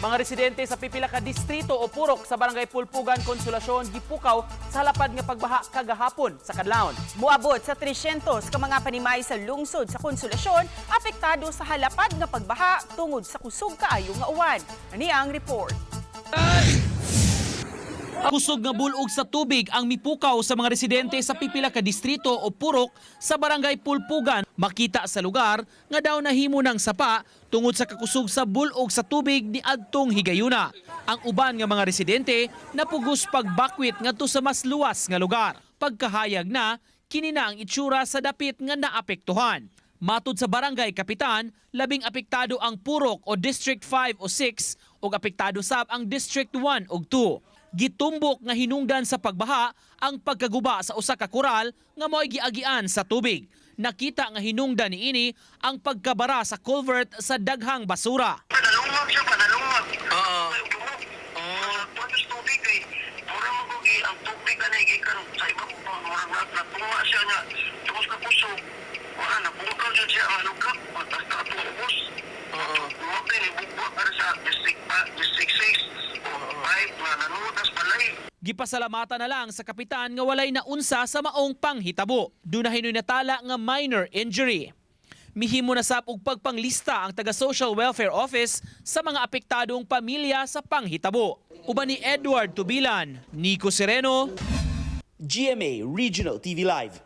Mga residente sa pipila ka distrito o purok sa Barangay Pulpugan, Consolacion gipukaw sa halapad nga pagbaha kagahapon sa kadlawon. Muabot sa 300 ka mga panimay sa lungsod sa Konsolasyon apektado sa halapad nga pagbaha tungod sa kusog kaayo nga uwan. Ani ang report. Kusog nga bulog sa tubig ang mipukaw sa mga residente sa pipila ka distrito o purok sa Barangay Pulpugan. Makita sa lugar nga daw nahimo ng sapa tungod sa kakusog sa bulog sa tubig ni adtong higayuna. Ang uban nga mga residente napugos pagbakwit ngadto sa mas luwas nga lugar. Pagkahayag na, kini na ang itsura sa dapit nga naapektuhan. Matud sa barangay kapitan, labing apektado ang purok o District 5 o 6 ug apektado sab ang District 1 ug 2. Gitumbok nga hinungdan sa pagbaha ang pagkaguba sa usa ka koral nga mao'y giagian sa tubig. Nakita nga hinungdan niini ang pagkabara sa culvert sa daghang basura. Padalungag siya, padalungag. Oo. Oo. Tapos tubig kay, mura mo ko ang tubig ka na gikan sa iba ko pa, mura na natunga siya nga. Tapos ka puso, wala na bungkal jud siya ang lugar, patas na atong ubos. Oo. Mo kay bugwa para sa district pa, district 6 o 5 nga nanudas balay. Gipasalamatan na lang sa kapitan nga walay naunsa sa maong panghitabo. Duna hinoy natala nga minor injury. Mihimo na sab og pagpanglista ang taga Social Welfare Office sa mga apektadong pamilya sa panghitabo. Uban ni Edward Tubilan, Nico Sereno, GMA Regional TV Live.